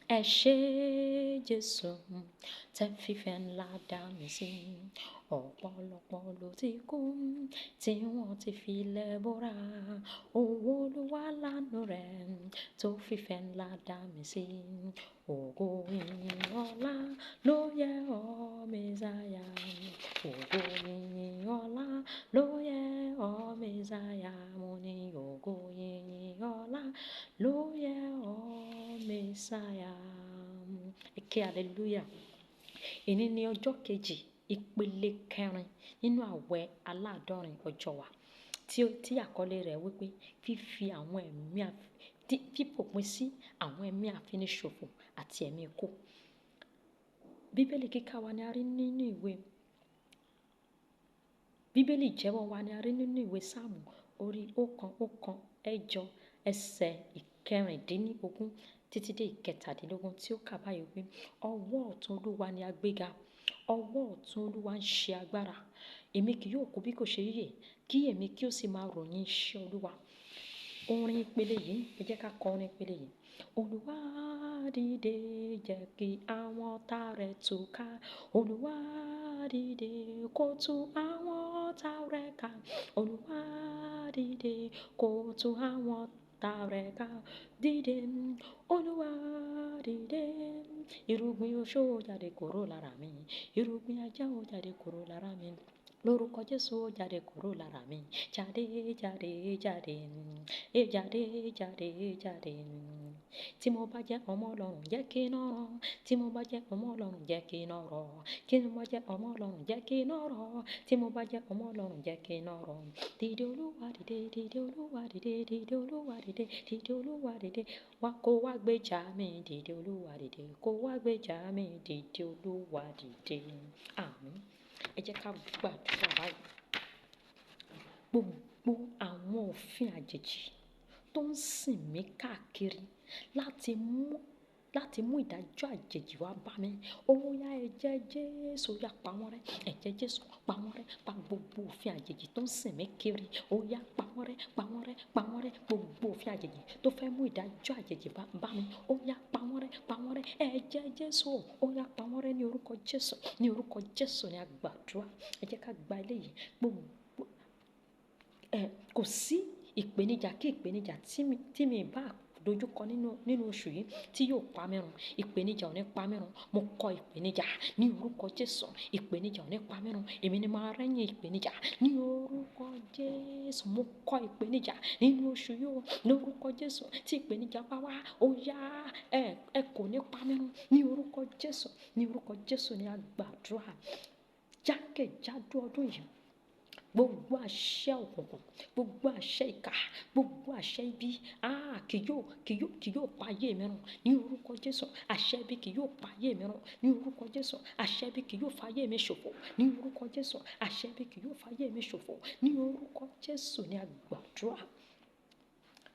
Ẹ ṣé Jésù, tẹ fífẹ́ ńlá dá mi sí. Ọ̀pọ̀lọpọ̀ ló ti kú tí wọ́n ti fi ilẹ̀ bora. Owó Olúwa lánàá rẹ̀ tó fífẹ́ ńlá dá mi sí. Ògo ìyìn ọlá ló yẹ ọ́ Mèsáyà. Ògo ìyìn ọlá ló yẹ ọ́ Mèsáyà. Mo ní ògo ìyìn ọlá ló yẹ ọ́ Mèsáyà. Ẹ ké hallelujah. Èní ni ọjọ́ kejì, ìpele kẹrin nínú àwẹ̀ aláàdọ́rin ọjọ́ wa tí àkọlé rẹ̀ wípé fífi àwọn ẹ̀mí fífòpin sí àwọn ẹ̀mí àfiniṣòfò àti ẹ̀mí ikú. Bíbélì kíkà wa ni a rí nínú ìwé Bíbélì ìjẹ́wọ́ wa ni a rí nínú ìwé Sáàmù orí 118 ẹsẹ̀ 16 títí dé 17 tí ó kà báyìí wípé ọwọ́ ọ̀tún Olúwa ni a gbéga, ọwọ́ ọ̀tún Olúwa ń ṣe agbára. Èmi kì yóò kú bí kò ṣe yíyè, kí èmi kí ó sì máa ròyìn iṣẹ́ Olúwa. Orin ìpele yìí, ẹ jẹ́ ká kọ orin ìpele yìí. Olúwa dìde jẹ́ kí àwọn ọ̀tá rẹ̀ túká. Olúwa dìde kó tú àwọn ọ̀tá rẹ̀ ká. Olúwa dìde kó tú àwọn ọ̀tá rẹ̀ ká. Dìde, Olúwa dìde. Irúgbìn oṣó jáde kúrò lára mi. Irúgbìn ajá ó jáde kúrò lára mi. Lórúkọ Jésù ó jáde kúrò lára mi. Jáde, jáde, jáde. Ẹ jáde, jáde, jáde. Tí mo bá jẹ́ ọmọ Ọlọ́run, jẹ́ kí iná rọ̀. Tí mo bá jẹ́ ọmọ Ọlọ́run, jẹ́ kí iná rọ̀. Tí mo bá jẹ́ ọmọ Ọlọ́run, jẹ́ kí iná rọ̀. Tí mo bá jẹ́ ọmọ Ọlọ́run, jẹ́ kí iná rọ̀. Dìde Olúwa dìde, dìde Olúwa dìde, dìde Olúwa dìde, dìde Olúwa dìde. Wá kó wá gbèjà mi, dìde Olúwa dìde. Kó wá gbèjà mi, dìde Olúwa dìde. Àmín. Ẹ jẹ́ ká gbàdúrà báyìí. Gbogbo àwọn òfin àjèjì tó ń sìn mí káàkiri láti mú ìdájọ́ àjèjì wá bá mi. Ó yá ẹ̀jẹ̀ Jésù yá pa wọ́n rẹ́. Ẹ̀jẹ̀ Jésù pa wọ́n rẹ́. Pa gbogbo òfin àjèjì tó ń sìn mí kiri. Ó yá pa wọ́n rẹ́, pa wọ́n rẹ́, pa wọ́n rẹ́. Gbogbo òfin àjèjì tó fẹ́ mú ìdájọ́ àjèjì bá mi. Ó yá pa wọ́n rẹ́, pa wọ́n rẹ́. Ẹ̀jẹ̀ Jésù ó yá pa wọ́n rẹ́ ní orúkọ Jésù. Ní orúkọ Jésù ni a gbàdúrà. Ẹ jẹ́ ká gba eléyìí. Gbogbo kò sí ìpèníjà kí ìpèníjà tí mi bá dojúkọ nínú oṣù yìí tí yóò pa mí run. Ìpèníjà ò ní pa mí run. Mo kọ ìpèníjà ní orúkọ Jésù. Ìpèníjà ò ní pa mí run. Èmi ni màá rẹ́yìn ìpèníjà ní orúkọ Jésù. Mo kọ ìpèníjà nínú oṣù yìí o ní orúkọ Jésù. Tí ìpèníjà bá wá, ó yá ẹ kò ní pa mí run ní orúkọ Jésù. Ní orúkọ Jésù ni a gbàdúrà. Jákèjádò ọdún yìí, gbogbo àṣẹ òkùnkùn, gbogbo àṣẹ ìkà, gbogbo àṣẹ ibi, kì yóò pa ayé mi run ní orúkọ Jésù. Àṣẹ ibi kì yóò pa ayé mi run ní orúkọ Jésù. Àṣẹ ibi kì yóò fa ayé mi ṣòfò ní orúkọ Jésù. Àṣẹ ibi kì yóò fa ayé mi ṣòfò ní orúkọ Jésù ni a gbàdúrà.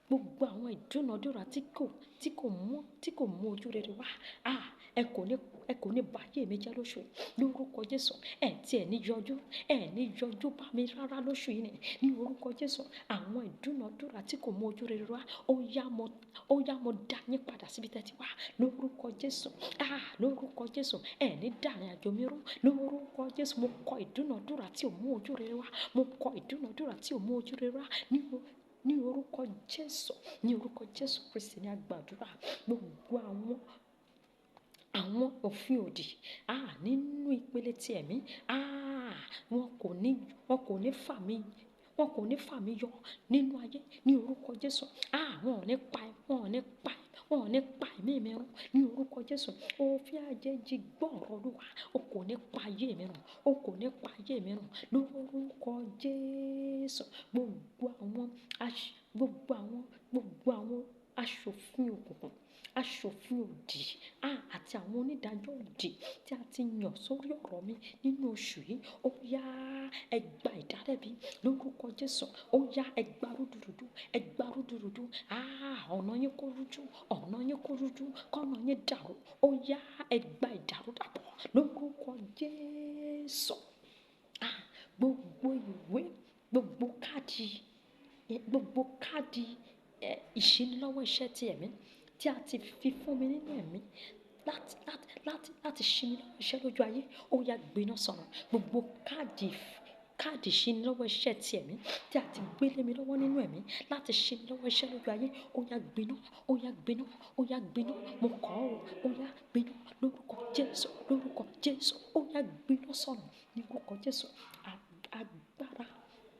Gbogbo àwọn ìdúnadúrà tí kò mú ojú rere wá, ẹ kò ní bà ayé mi jẹ́ lóṣù yìí lórúkọ Jésù. Ẹ tí ẹ ní yọjú, ẹ ní yọjú bá mi rárá lóṣù yìí ni ní orúkọ Jésù. Àwọn ìdúnadúrà tí kò mú ojú rere wá, ó yá mo dá yín padà síbi tẹ́ ti wá lórúkọ Jésù. Lórúkọ Jésù, ẹ ní dàrin àjò mi rú lórúkọ Jésù. Mo kọ ìdúnadúrà tí ò mú ojú rere wá, mo kọ ìdúnadúrà tí ò mú ojú rere wá ní orúkọ Jésù. Ní orúkọ Jésù Kristi ni a gbàdúrà. Gbogbo àwọn òfin òdì, nínú ìpele ti ẹ̀mí, wọn kò ní fà mí, wọn kò ní fà mí yọ nínú ayé ní orúkọ Jésù. Wọn ò ní pa ẹ́, wọn ò ní pa ẹ́, wọn ò ní pa ẹ̀mí mi run ní orúkọ Jésù. Òfin àjèjì gbọ́ ọ̀rọ̀ Olúwa, o kò ní pa ayé mi run, o kò ní pa ayé mi run lórúkọ Jésù. Gbogbo àwọn aṣòfin òkùnkùn, aṣòfin òdì, àti àwọn onídàájọ́ òdì tí a ti yàn sórí ọ̀rọ̀ mi nínú oṣù yìí, ó yá ẹ gba ìdálẹ́bi lórúkọ Jésù. Ó yá ẹ gba rúdurùdu, ẹ gba rúdurùdu. Ọ̀nà yín kó rújú, ọ̀nà yín kó rújú, kọ́nà yín dàrú. Ó yá ẹ gba ìdàrúdàpọ̀ lórúkọ Jésù. Gbogbo ìwé, gbogbo káàdì, ìṣenilọ́wọ́ iṣẹ́ ti ẹ̀mí tí a ti fi fún mi nínú ẹ̀mí láti ṣí mi lọ́wọ́ iṣẹ́ lójú ayé, ó yá gbiná sọnù. Gbogbo káàdì ìṣíni lọ́wọ́ iṣẹ́ ti ẹ̀mí tí a ti gbé lé mi lọ́wọ́ nínú ẹ̀mí láti ṣí mi lọ́wọ́ iṣẹ́ lójú ayé, ó yá gbiná, ó yá gbiná, ó yá gbiná. Mo kọ̀ ọ́, ó yá gbiná lórúkọ Jésù, lórúkọ Jésù, ó yá gbiná sọnù ní orúkọ Jésù. Agbára,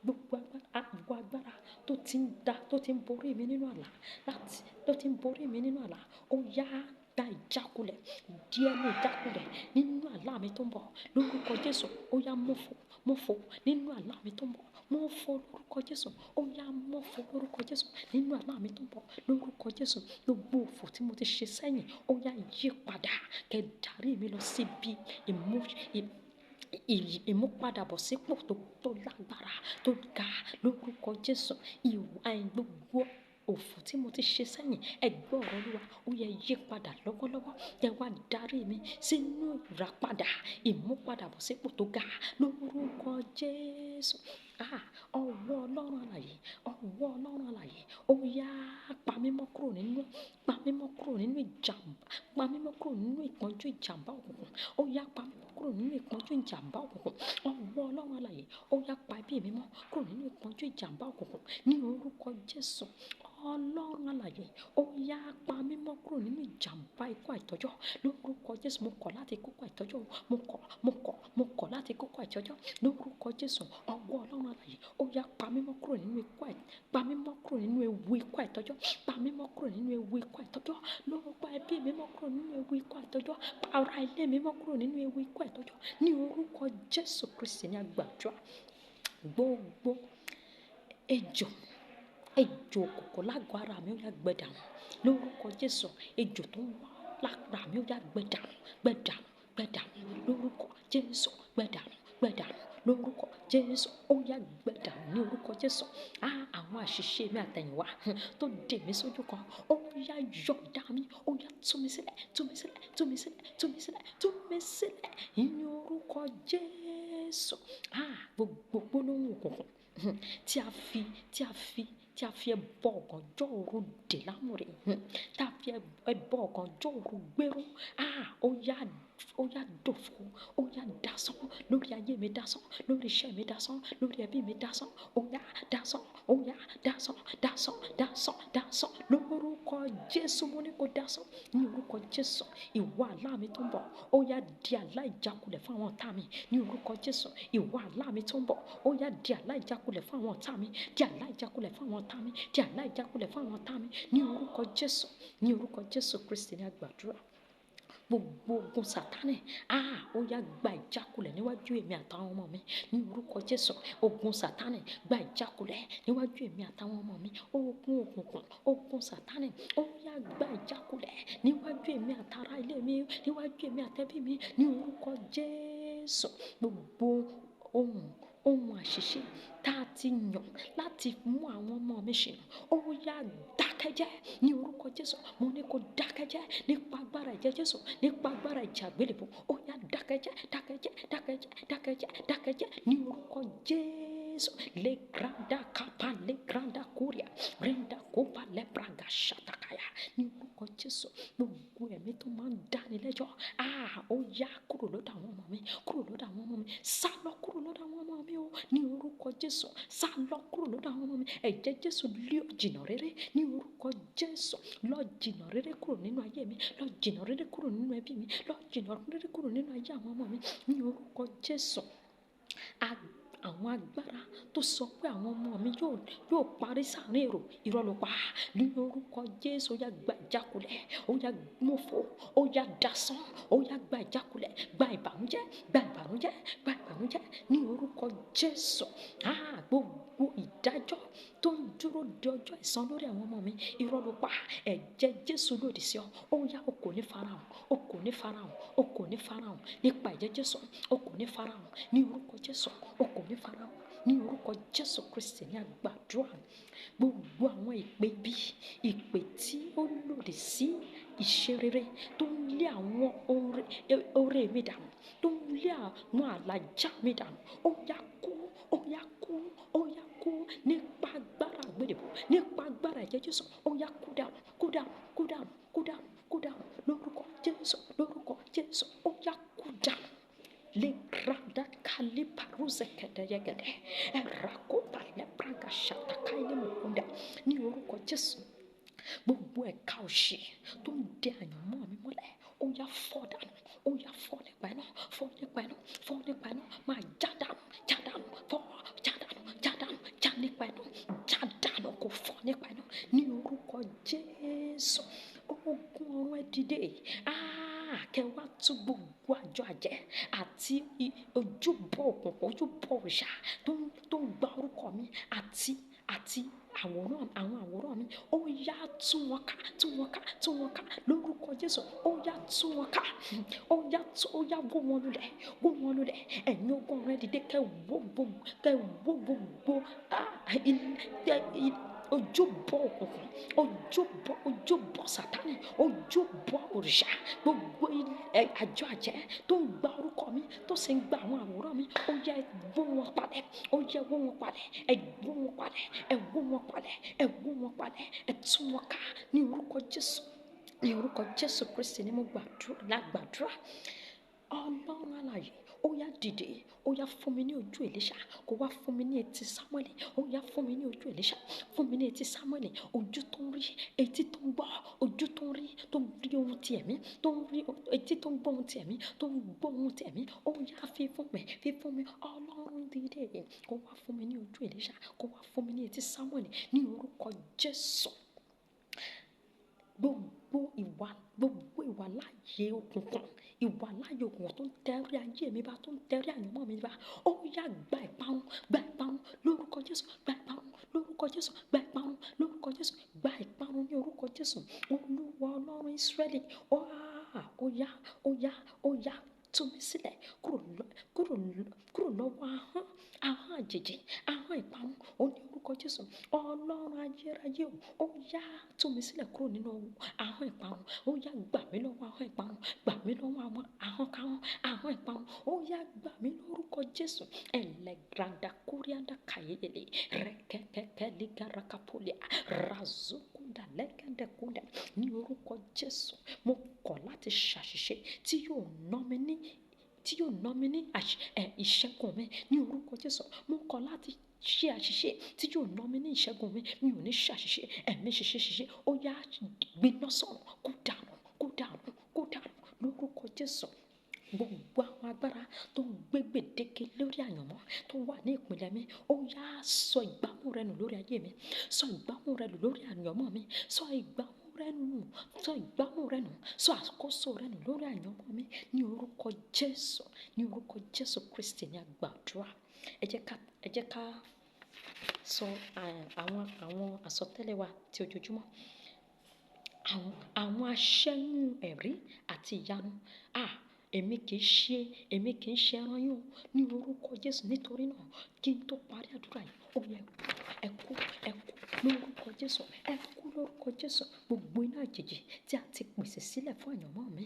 gbogbo agbára tó ti ń da, tó ti ń borí mi nínú àlá, láti, tó ti ń borí mi nínú àlá, ó yá gba ìjákulẹ̀, díẹ̀ ní ìjákulẹ̀ nínú àlá mi tó ń bọ̀ lórúkọ Jésù. Ó yá mọ́fò, mọ́fò nínú àlá mi tó ń bọ̀, mọ́fò lórúkọ Jésù. Ó yá mọ́fò lórúkọ Jésù nínú àlá mi tó ń bọ̀ lórúkọ Jésù. Gbogbo òfò tí mo ti ṣe sẹ́yìn, ó yá yí padà kẹ́ darí mi lọ síbi ìmúpadàbọ̀sípò tó lágbára, tó ga lórúkọ Jésù. Ìwà gbogbo òfò tí mo ti ṣe sẹ́yìn, ẹ gbọ́ ọ̀rọ̀ Olúwa, ó yẹ yí padà lọ́wọ́lọ́wọ́. Ẹ wá darí mi sínú ìràpadà, ìmúpadàbọ̀sípò tó ga lórúkọ Jésù. Ọwọ́ Ọlọ́run alààyè, ọwọ́ Ọlọ́run alààyè, ó yá pa mí mọ́ kúrò nínú, pa mí mọ́ kúrò nínú ìjàmbá, pa mí mọ́ kúrò nínú ìpọ́njú ìjàmbá òkùnkùn. Ó yá pa mí mọ́ kúrò nínú ìpọ́njú ìjàmbá òkùnkùn. Ọwọ́ Ọlọ́run alààyè, ó yá pa ẹbí mi mọ́ kúrò nínú ìpọ́njú ìjàmbá òkùnkùn ní orúkọ Jésù. Ọlọ́run alààyè, ó yá pa mí mọ́ kúrò nínú ìjàmbá ikú àìtọ́jọ́ lórúkọ Jésù. Mo kọ̀ láti kú ikú àìtọ́jọ́, mo kọ̀, mo kọ̀, mo kọ̀ láti kú ikú àìtọ́jọ́ lórúkọ Jésù. Ọwọ́ Ọlọ́run alààyè, ó yá pa mí mọ́ kúrò nínú ikú àì, pa mí mọ́ kúrò nínú ewu ikú àìtọ́jọ́, pa mí mọ́ kúrò nínú ewu ikú àìtọ́jọ́ lórúkọ ẹbí mi mọ́ kúrò nínú ewu ikú àìtọ́jọ́, pa ara ilé mi mọ́ kúrò nínú ewu ikú àìtọ́jọ́ ní orúkọ Jésù Kristi ní a gbàdúrà. Gbogbo ejò, ejò òkùnkùn lágọ̀ ara mi ó yá gbẹ dànù lórúkọ Jésù. Ejò tó ń wá lára mi ó yá gbẹ dànù, gbẹ dànù, gbẹ dànù lórúkọ Jésù, gbẹ dànù, gbẹ dànù lórúkọ Jésù. Ó yá gbẹ dànù ní orúkọ Jésù. Àwọn àṣìṣe mi àtẹ̀yìnwá tó dè mí sójú kan, ó yá yọ̀ǹda mi, ó yá tú mi sílẹ̀, tú mi sílẹ̀, tú mi sílẹ̀, tú mi sílẹ̀, tú mi sílẹ̀ ní orúkọ Jésù. Gbogbo gbólóhùn òkùnkùn tí a fi, tí a fi, tí a fi ẹbọ ọ̀gànjọ́ òru dè lámùrè, tí a fi ẹbọ ọ̀gànjọ́ òru gbérú, ó yá, ó yá dòfo, ó yá dasán lórí ayé mi, dasán lórí iṣẹ́ mi, dasán lórí ẹbí mi, dasán, ó yá dasán, ó yá dasán, dasán, dasán, dasán lórúkọ Jésù. Mo ní kó dasán ní orúkọ Jésù. Ìwọ àlá mi tó ń bọ̀, ó yá di àlá ìjákulẹ̀ fún àwọn ọ̀tá mi ní orúkọ Jésù. Ìwọ àlá mi tó ń bọ̀, ó yá di àlá ìjákulẹ̀ fún àwọn ọ̀tá mi, di àlá ìjákulẹ̀ fún àwọn ọ̀tá mi, di àlá ìjákulẹ̀ fún àwọn ọ̀tá mi ní orúkọ Jésù. Ní orúkọ Jésù Kristi ní a gbàdúrà. Gbogbo ogun Sátánì, ó yá gba ìjákulẹ̀ níwájú èmi àtàwọn ọmọ mi ní orúkọ Jésù. Ogun Sátánì gba ìjákulẹ̀ níwájú èmi àtàwọn ọmọ mi. Ogun òkùnkùn, ogun Sátánì, ó yá gba ìjákulẹ̀ níwájú èmi àtàrà ilé mi, níwájú èmi àtẹbí mi ní orúkọ Jésù. Gbogbo ohun àṣìṣe tá a ti yàn láti mú àwọn ọmọ mi ṣìnà, ó yá dákẹ́jẹ́ ní orúkọ Jésù. Mo ní kó dákẹ́jẹ́ nípa agbára ẹ̀jẹ̀ Jésù, nípa agbára ẹ̀jẹ̀ àgbélébùú. Ó yá dákẹ́jẹ́, dákẹ́jẹ́, dákẹ́jẹ́, dákẹ́jẹ́, dákẹ́jẹ́ ní orúkọ Jésù. Le granda kapa, le granda kuria, renda kopa le braga shatakaya ní orúkọ Jésù. Gbogbo ẹ̀mí tó máa ń dáni lẹ́jọ́, ó yá kúrò lọ́dọ̀ àwọn ọmọ mi, kúrò lọ́dọ̀ àwọn ọmọ mi, sá lọ kúrò lọ́dọ̀ àwọn ọmọ mi o ní orúkọ Jésù. Sá lọ kúrò lọ́dọ̀ àwọn ọmọ mi. Ẹ̀jẹ̀ Jésù lé ọ jìnnà rere ní orúkọ Jésù. Lọ jìnnà rere kúrò nínú ayé mi, lọ jìnnà rere kúrò nínú ẹbí mi, lọ jìnnà rere kúrò nínú ayé àwọn ọmọ mi ní orúkọ Jésù. Àwọn agbára tó sọ pé àwọn ọmọ mi yóò parí sáàrin èrò, irọ́ ló pa ní orúkọ Jésù. Ó yá gba ìjákulẹ̀, ó yá mọ́fò, ó yá dasán, ó yá gba ìjákulẹ̀, gba ìbànújẹ́, gba ìbànújẹ́, gba ìbànújẹ́ ní orúkọ Jésù. Gbogbo ìdájọ́ tó ń dúró de ọjọ́ ìsan lórí àwọn ọmọ mi, irọ́ ló pa. Ẹ̀jẹ̀ Jésù lòdì sí ọ. Ó yá, o kò ní farahàn, o kò ní farahàn, o kò ní farahàn nípa ẹ̀jẹ̀ Jésù. O kò ní farahàn ní orúkọ Jésù. O kò ní farahàn ní orúkọ Jésù Kristi ní a gbàdúrà. Gbogbo àwọn ìpè bí ìpè tí ó lòdì sí ìṣe rere tó ń lé àwọn oore mi dànù, tó ń lé àwọn àlàjá mi dànù, ó yá kú, ó yá kú, ó yá kú nípa agbára àgbélébùú, nípa agbára ẹ̀jẹ̀ Jésù. Ó yá kú dànù, kú dànù, kú dànù, kú Yẹgẹdẹyẹgẹdẹ ẹrakópa lẹbraga ṣàtàkàìlẹ mọkúndà ní orúkọ Jésù. Gbogbo ẹ̀ka òṣì tó ń dẹ àyànmọ́ mi mọ́lẹ̀, ó yá fọ́ dànù, ó yá fọ́ nípa iná, fọ́ nípa iná, fọ́ nípa iná, máa já dànù, já dànù, fọ́, já dànù, já dànù, já nípa iná, já dànù kò fọ́ nípa iná ní orúkọ Jésù. Ogun ọ̀run ẹ dìde, kẹ wá tú gbogbo àjọ àjẹ́ àti ojúbọ òkùnkùn, ojúbọ òrìṣà tó ń gba orúkọ mi àti àwòrán, àwọn àwòrán mi, ó yá tú wọn ká, tú wọn ká, tú wọn ká lórúkọ Jésù. Ó yá tú wọn ká, ó yá tú, ó yá wó wọn lulẹ̀, wó wọn lulẹ̀. Ẹ̀yin ogun ọ̀run ẹ dìde, kẹ wó gbogbo, kẹ wó gbogbo, ojúbọ òkùnkùn, ojúbọ, ojúbọ Sátánì, ojúbọ òrìṣà, gbogbo àjọ àjẹ́ tó ń gba orúkọ mi, tó sì ń gba àwọn àwòrán mi, ó yá ẹ wó wọn palẹ̀, ó yá wó wọn palẹ̀, ẹ wó wọn palẹ̀, ẹ wó wọn palẹ̀, ẹ wó wọn palẹ̀, ẹ tú wọn ká ní orúkọ Jésù. Ní orúkọ Jésù Kristi ni mo gbàdúrà, la gbàdúrà. Ọlọ́run alààyè, ó yá dìde, ó yá fún mi ní ojú Èlíṣà, kó wá fún mi ní etí Sámúẹ́lì, ó yá fún mi ní ojú Èlíṣà, fún mi ní etí Sámúẹ́lì, ojú tó ń rí, etí tó ń gbọ́, ojú tó ń rí, tó ń rí ohun ti ẹ̀mí, tó ń rí, etí tó ń gbọ́ ohun ti ẹ̀mí, tó ń gbọ́ ohun ti ẹ̀mí, ó yá fi fún mi, fi fún mi. Ọlọ́run dìde, kó wá fún mi ní ojú Èlíṣà, kó wá fún mi ní etí Sámúẹ́lì ní orúkọ Jésù. Gbogbo ìwà, gbogbo ìwà láàyè òkùnkùn, ìwà láàyè òkùnkùn tó ń tẹrí ayé mi bá, tó ń tẹrí àyànmọ́ mi bá, ó yá gba ìparun, gba ìparun lórúkọ Jésù, gba ìparun lórúkọ Jésù, gba ìparun lórúkọ Jésù, gba ìparun ní orúkọ Jésù. Olúwa Ọlọ́run Ísírẹ́lì, ó yá, ó yá, ó yá, tú mi sílẹ̀ kúrò kúrò lọ́wọ́ ahọ́n, ahọ́n àjèjì, ahọ́n ìparun, ó ní orúkọ Jésù. Ọlọ́run ayérayé o, ó yá tú mi sílẹ̀ kúrò nínú ahọ́n ìparun, ó yá gbà mí lọ́wọ́ ahọ́n ìparun, gbà mí lọ́wọ́ àwọn ahọ́n káhọ́n, ahọ́n ìparun, ó yá gbà mí lórúkọ Jésù. Ẹlẹ́granda kúríàndà kàyéyèlé, rẹ́kẹ́kẹ́kẹ́ lígarakapolia, razokunda lẹ́gẹ́dẹ́kunda ní orúkọ Jésù. Mo kọ̀ láti ṣàṣìṣe tí yóò ná mi ní, tí yóò ná mi ní ìṣẹ́gun mi ní orúkọ Jésù. Mo kọ̀ láti ṣe àṣìṣe tí yóò ná mi ní ìṣẹ́gun mi. Mi ò ní ṣàṣìṣe, ẹ̀mí ṣiṣẹ́ ṣiṣẹ́, ó yá gbiná sọ̀rọ̀, kó dànù, kó dànù, kó dànù lórúkọ Jésù. Gbogbo àwọn agbára tó ń gbé gbèdéke lórí àyànmọ́ tó wà ní ìpìlẹ̀ mi, ó yá sọ ìgbámú rẹ nù lórí ayé mi, sọ ìgbámú rẹ nù lórí àyànmọ́ mi, sọ ìgbámú rẹ nù, sọ ìgbámú rẹ nù, sọ àkóso rẹ nù lórí àyànmọ́ mi ní orúkọ Jésù. Ní orúkọ Jésù Kristi ni a gbàdúrà. Ẹ jẹ́ ká sọ àwọn àsọtẹ́lẹ̀ wa ti ojoojúmọ́. Àwọn aṣẹ́yún ẹ̀rí àti ìyanu. Èmi kì í ṣe, èmi kì í ṣe ẹran yín o ní orúkọ Jésù. Nítorí náà kí n tó parí àdúrà yìí, ó yẹ ẹ kú, ẹ kú lórúkọ Jésù, ẹ kú lórúkọ Jésù. Gbogbo iná àjèjì tí a ti pèsè sílẹ̀ fún àyànmọ́ mi,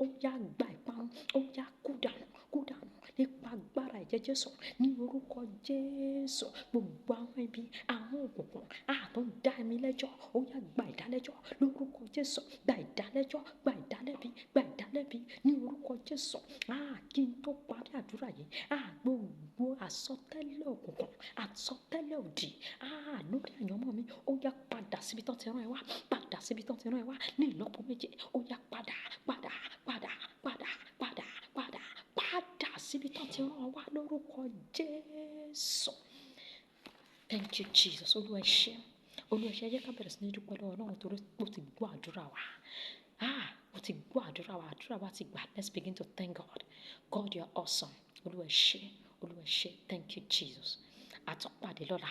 ó yá gba ìparun, ó yá kú dànù, kú dànù nípa agbára ẹ̀jẹ̀ Jésù ní orúkọ Jésù. Gbogbo àwọn ibi, àwọn òkùnkùn, tó ń dá mi lẹ́jọ́, ó yá gba ìdálẹ́jọ́ lórúkọ Jésù, gba ìdálẹ́jọ́, gba ìdálẹ́bi, gba ìdálẹ́bi ní orúkọ Jésù. Kí n tó parí àdúrà yìí, gbogbo àsọtẹ́lẹ̀ òkùnkùn, àsọtẹ́lẹ̀ òdì, lórí àyànmọ́ mi, ó yá padà síbi tán ti rán ẹ wá, padà síbi tán ti rán ẹ wá ní ìlọ́po méje, ó yá padà, padà, padà, padà, padà, padà, padà síbi tán ti rán ọ wá lórúkọ Jésù. Thank you, Jesus. Olúwa ṣé, Olúwa ṣé. Ẹ jẹ́ ká bẹ̀rẹ̀ sí ní dúpẹ́ lọ́wọ́ Ọlọ́run torí ó ti gbọ́ àdúrà wa. Ó ti gbọ́ àdúrà wa, àdúrà wa ti gbà. Let's begin to thank God. God, you are awesome. Olúwa ṣé, Olúwa ṣé. Thank you, Jesus. A tún pàdé lọ́la.